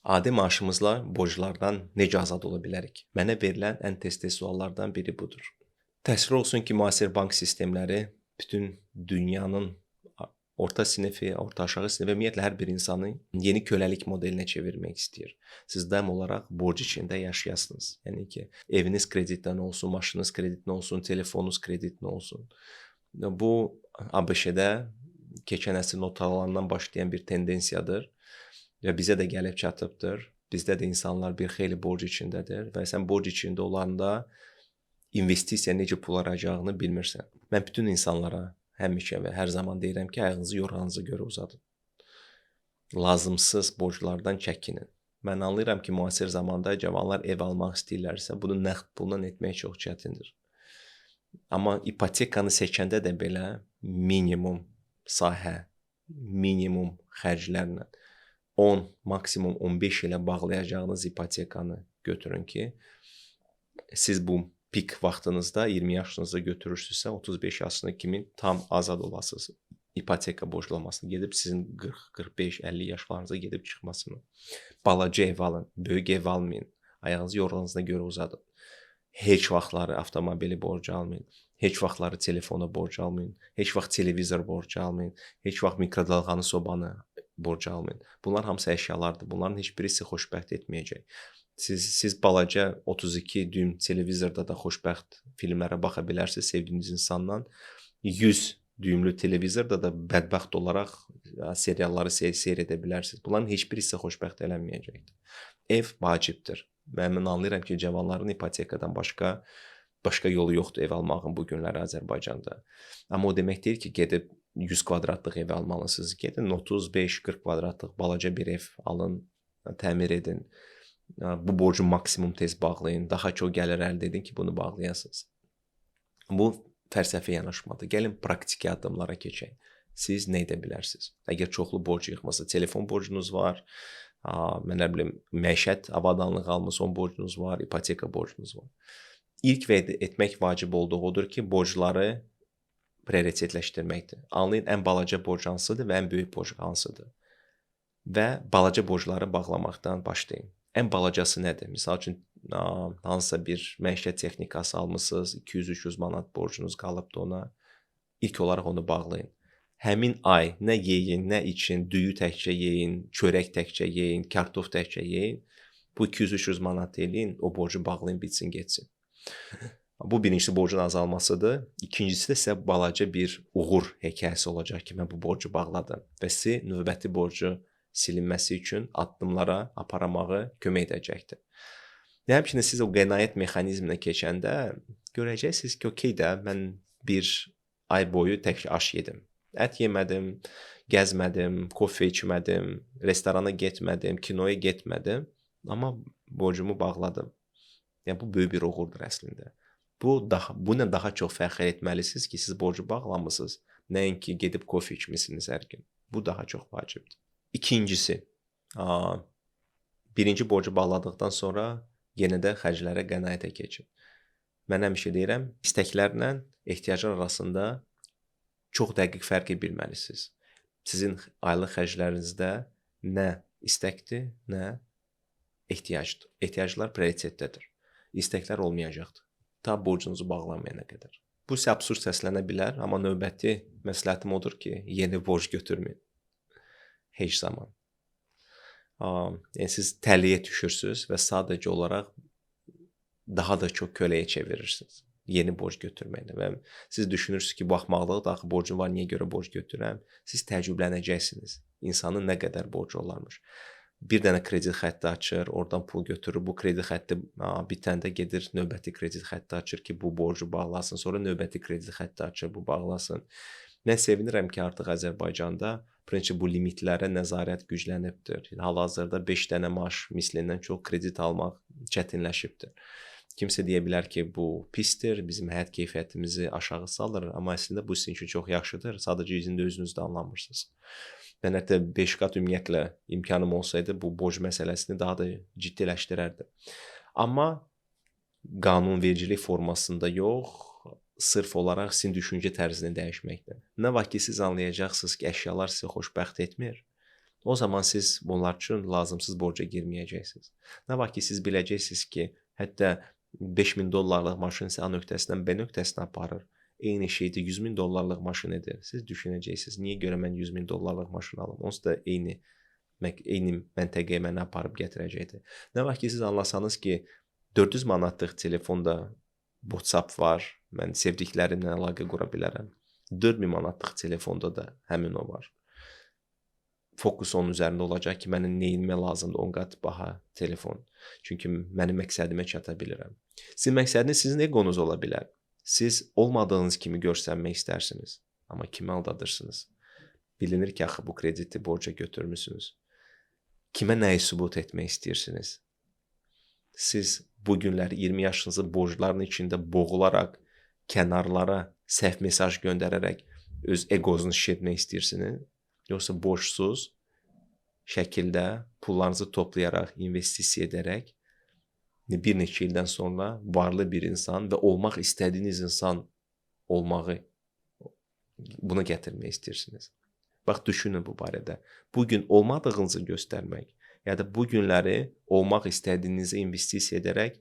Adi maaşımızla borclardan necə azad ola bilərik? Mənə verilən ən tez-tez suallardan biri budur. Təəssüf olsun ki, müasir bank sistemləri bütün dünyanın orta sinifi, orta aşağı sinifi, ümumiyyətlə hər bir insanı yeni köləlik modelinə çevirmək istəyir. Siz daim olaraq borc içində yaşayasınız. Yəni ki, eviniz kreditdən olsun, maşınınız kreditdən olsun, telefonunuz kreditdən olsun. Bu ABŞ-də keçən əsrin ortalarından başlayan bir tendensiyadır və bizə də gəlib çatıbdır. Bizdə də insanlar bir xeyli borc içindədir və sən borc içində olanda investisiya necə pul arayacağını bilmirsən. Mən bütün insanlara həmişə və hər zaman deyirəm ki, ayağınızı yorğanınıza görə uzadın. Lazımsız borclardan çəkinin. Mən anlayıram ki, müasir zamanda cavanlar ev almaq istəyirlərsə, bunu nəqd pulla etmək çox çətindir. Amma ipotekanı seçəndə də belə minimum sahə, minimum xərclərlə 10, maksimum 15 ilə bağlayacağınız ipotekanı götürün ki, siz bu pik vaxtınızda 20 yaşınızda götürürsünüzsə, 35 yaşına kimi tam azad olasınız. İpoteka borclamasını gedib sizin 40, 45, 50 yaşlarınıza gedib çıxmasını. Balaca ev alın, böyük ev almayın. Ayağınızı yorğanınıza görə uzadın. Heç vaxtları avtomobili borca almayın. Heç vaxtları telefona borc almayın. Heç vaxt televizor borcu almayın. Heç vaxt mikrodalğanı, sobanı borca almayın. Bunlar hamısı əşyalardır. Bunların heç biri sizi xoşbəxt etməyəcək. Siz balaca 32 düym televizorda da xoşbəxt filmlərə baxa bilərsiniz sevdiyiniz insandan. 100 düymlü televizorda da bədbəxt olaraq serialları seyr edə bilərsiniz. Bunların heç biri sizə xoşbəxt eləməyəcəkdir. Ev vacibdir. Mən anlayıram ki, cavanların ipotekadan başqa yolu yoxdur ev almağın bu günləri Azərbaycanda. Amma o demək deyil ki, gedib 100 kvadratlıq ev almalısınız. Gedin 35-40 kvadratlıq balaca bir ev alın, təmir edin. Bu borcu maksimum tez bağlayın. Daha çox gəlir əldə edin ki, bunu bağlayasınız. Bu fəlsəfi yanaşmadır. Gəlin praktiki addımlara keçək. Siz nə edə bilərsiniz? Əgər çoxlu borc yığmasa, telefon borcunuz var, mən nə bilim, məişət avadanlığı almısınız, onun borcunuz var, ipoteka borcunuz var. İlk və etmək vacib olduğu odur ki, borcları prioritetləşdirməkdir. Anlayın, ən balaca borc hansıdır və ən böyük borc hansıdır. Və balaca borcları bağlamaqdan başlayın. Ən balacası nədir? Misal üçün, hansısa bir məişət texnikası almısınız, 200-300 manat borcunuz qalıbdır ona. İlk olaraq onu bağlayın. Həmin ay nə yeyin, nə için, düyü təkcə yeyin, çörək təkcə yeyin, kartof təkcə yeyin. Bu 200-300 manat eləyin, o borcu bağlayın, bitsin, getsin. Bu birincisi borcun azalmasıdır. İkincisi də sizə balaca bir uğur hekayəsi olacaq ki, mən bu borcu bağladım və sizi növbəti borcu silinməsi üçün addımlara aparamağı kömək edəcəkdir. Həmçinin siz o qənaət mexanizminə keçəndə görəcəksiniz ki, okey də mən bir ay boyu tək aş yedim. Ət yemədim, gəzmədim, kofe içmədim, restorana getmədim, kinoya getmədim, amma borcumu bağladım. Yəni bu böyük bir uğurdur əslində. Buna daha çox fəxr etməlisiniz ki, siz borcu bağlamısınız, nəinki gedib kofe içmisiniz hər gün. Bu daha çox vacibdir. İkincisi, birinci borcu bağladıqdan sonra yenə də xərclərə qənaətə keçin. Mən həmişə deyirəm, istəklərlə ehtiyaclar arasında çox dəqiq fərqi bilməlisiniz. Sizin aylıq xərclərinizdə nə istəkdir, nə ehtiyacdır. Ehtiyaclar prioritetdədir. İstəklər olmayacaqdır. Ta borcunuzu bağlamayana qədər. Bu isə absurd səslənə bilər, amma növbəti məsləhətim odur ki, yeni borc götürməyin. Heç zaman. Yəni siz təliyə düşürsünüz və sadəcə olaraq daha da çox köləyə çevirirsiniz. Yeni borc götürməklə və siz düşünürsünüz ki, bu axmaqlıqdır, axı borcum var, niyə görə borc götürürəm? Siz təəccüblənəcəksiniz. İnsanın nə qədər borcu olarmış. Bir dənə kredit xətti açır, oradan pul götürür. Bu kredit xətti bitəndə gedir, növbəti kredit xətti açır ki, bu borcu bağlasın. Sonra növbəti kredit xətti açır, bu bağlasın. Mən sevinirəm ki, artıq Azərbaycanda prinsip bu limitlərə nəzarət güclənibdir. Hal-hazırda 5 dənə maaş mislindən çox kredit almaq çətinləşibdir. Kimsə deyə bilər ki, bu pisdir, bizim həyat keyfiyyətimizi aşağı salır, amma əslində bu sizin üçün çox yaxşıdır. Sadəcə indi özünüz də anlamırsınız. Mən hətta 5 qat ümumiyyətlə imkanım olsaydı bu borc məsələsini daha da ciddiləşdirərdim. Amma qanunvericilik formasında yox, sırf olaraq sizin düşüncə tərzini dəyişməkdir. Nə vaxt ki siz anlayacaqsınız ki, əşyalar sizi xoşbəxt etmir, O zaman siz bunlar üçün lazımsız borca girməyəcəksiniz. Nə vaxt ki siz biləcəksiniz ki, hətta 5000 dollarlıq maşın sizi A nöqtəsindən B nöqtəsinə aparır. Eyni şeydə 100 min dollarlıq maşın edir. Siz düşünəcəksiniz, niyə görə mən 100 min dollarlıq maşın alım? Onsuz da eyni məntəqəyə məni aparıb gətirəcəkdir. Nə vaxt ki siz anlasanız ki, 400 manatlıq telefonda WhatsApp var, mən sevdiklərimlə əlaqə qura bilərəm. 4000 manatlıq telefonda da həmin o var. Fokus onun üzərində olacaq ki, mənə nə etmək lazımdır 10 qat baha telefon. Çünki mənim məqsədimə çata bilirəm. Sizin məqsədiniz sizin eqonuz ola bilər. Siz olmadığınız kimi görsənmək istərsiniz, amma kimi aldadırsınız? Bilinir ki, axı bu krediti borca götürmüsünüz. Kimə nəyi sübut etmək istəyirsiniz? Siz bu günlər 20 yaşınızı borcların içində boğularaq, kənarlara səhv mesaj göndərərək öz eqonuzu şişirtmək istəyirsiniz? Yoxsa borcsuz şəkildə pullarınızı toplayaraq, investisiya edərək bir neçə ildən sonra varlı bir insan və olmaq istədiyiniz insan olmağı buna gətirmək istəyirsiniz. Bax, düşünün bu barədə. Bu gün olmadığınızı göstərmək, ya da bu günləri olmaq istədiyinizi investisiya edərək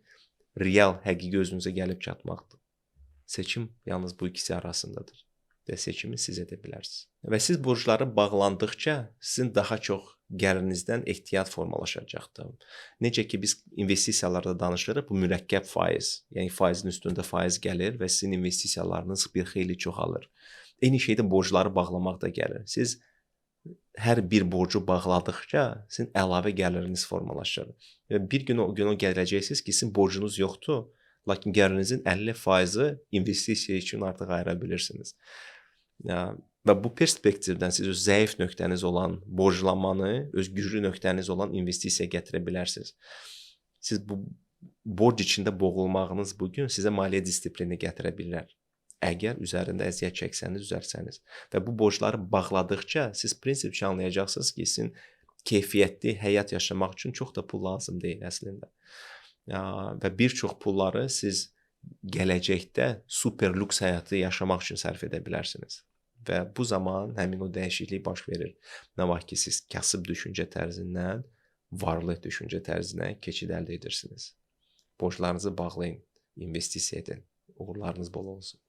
real, həqiqi özünüzə gəlib çatmaqdır. Seçim yalnız bu ikisi arasındadır və seçimi siz edə bilərsiniz. Və siz borcları bağlandıqca sizin daha çox gəlirinizdən ehtiyat formalaşacaqdır. Necə ki biz investisiyalarda danışırıq, bu mürəkkəb faiz, yəni faizin üstündə faiz gəlir və sizin investisiyalarınız bir xeyli çoxalır. Eyni şey də borcları bağlamaq da gəlir. Siz hər bir borcu bağladıqca sizin əlavə gəliriniz formalaşır. Və bir gün o gün o gələcəksiniz ki, sizin borcunuz yoxdur, lakin gəlirinizin 50%-i investisiya üçün artıq ayıra bilirsiniz. Və bu perspektivdən siz öz zəif nöqtəniz olan borclanmanı, öz güclü nöqtəniz olan investisiyaya gətirə bilərsiniz. Siz bu borc içində boğulmağınız bu gün sizə maliyyə disiplini gətirə bilər. Əgər üzərində əziyyət çəksəniz, üzərsəniz və bu borcları bağladıqca siz prinsipcə anlayacaqsınız ki, sizin keyfiyyətli həyat yaşamaq üçün çox da pul lazım deyil əslində. Və bir çox pulları siz gələcəkdə super lüks həyatı yaşamaq üçün sərf edə bilərsiniz. Və bu zaman həmin o dəyişiklik baş verir. Nə vaxt ki siz kasıb düşüncə tərzindən varlı düşüncə tərzinə keçid əldə edirsiniz. Borclarınızı bağlayın, investisiya edin. Uğurlarınız bol olsun.